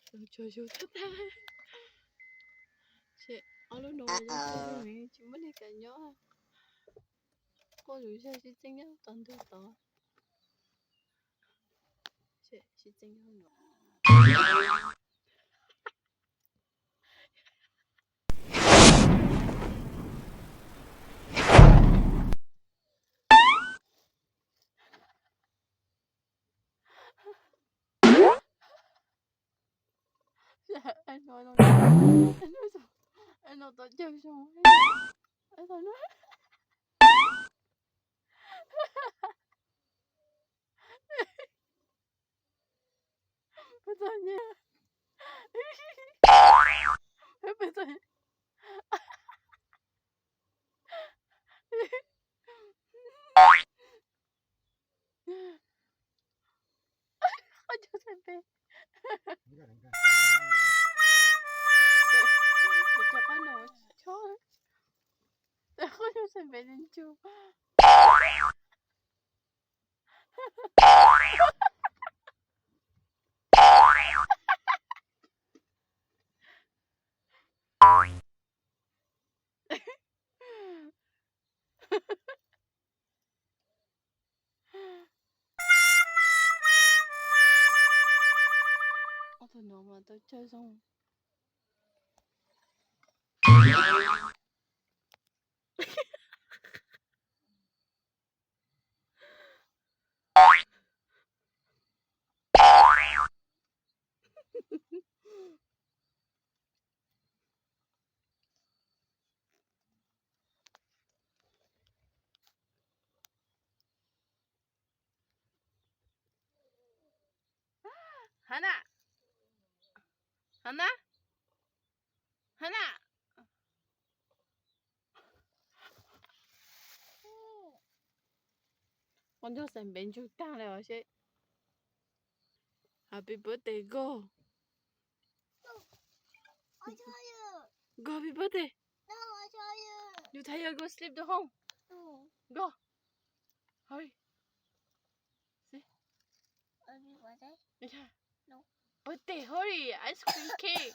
Tsuag yug tag tag. Ob lub no tsis muaj neeg kam nyob. Quaj zus zog sib txeeb nyob tom ntug tod. Sib txeeb nyob no. Qhov cub xeem pem. Qhov cub xeem pem ntsug. Ob tug no mas tau cog zoo. Hana, Hana, Hana. Qhov ncauj xeem pem ntsug tag li os seb. Happy birthday, go. Go, happy birthday. You tired, go sleep the home. Go. Hurry. See? Birthday, hurry, ice cream cake.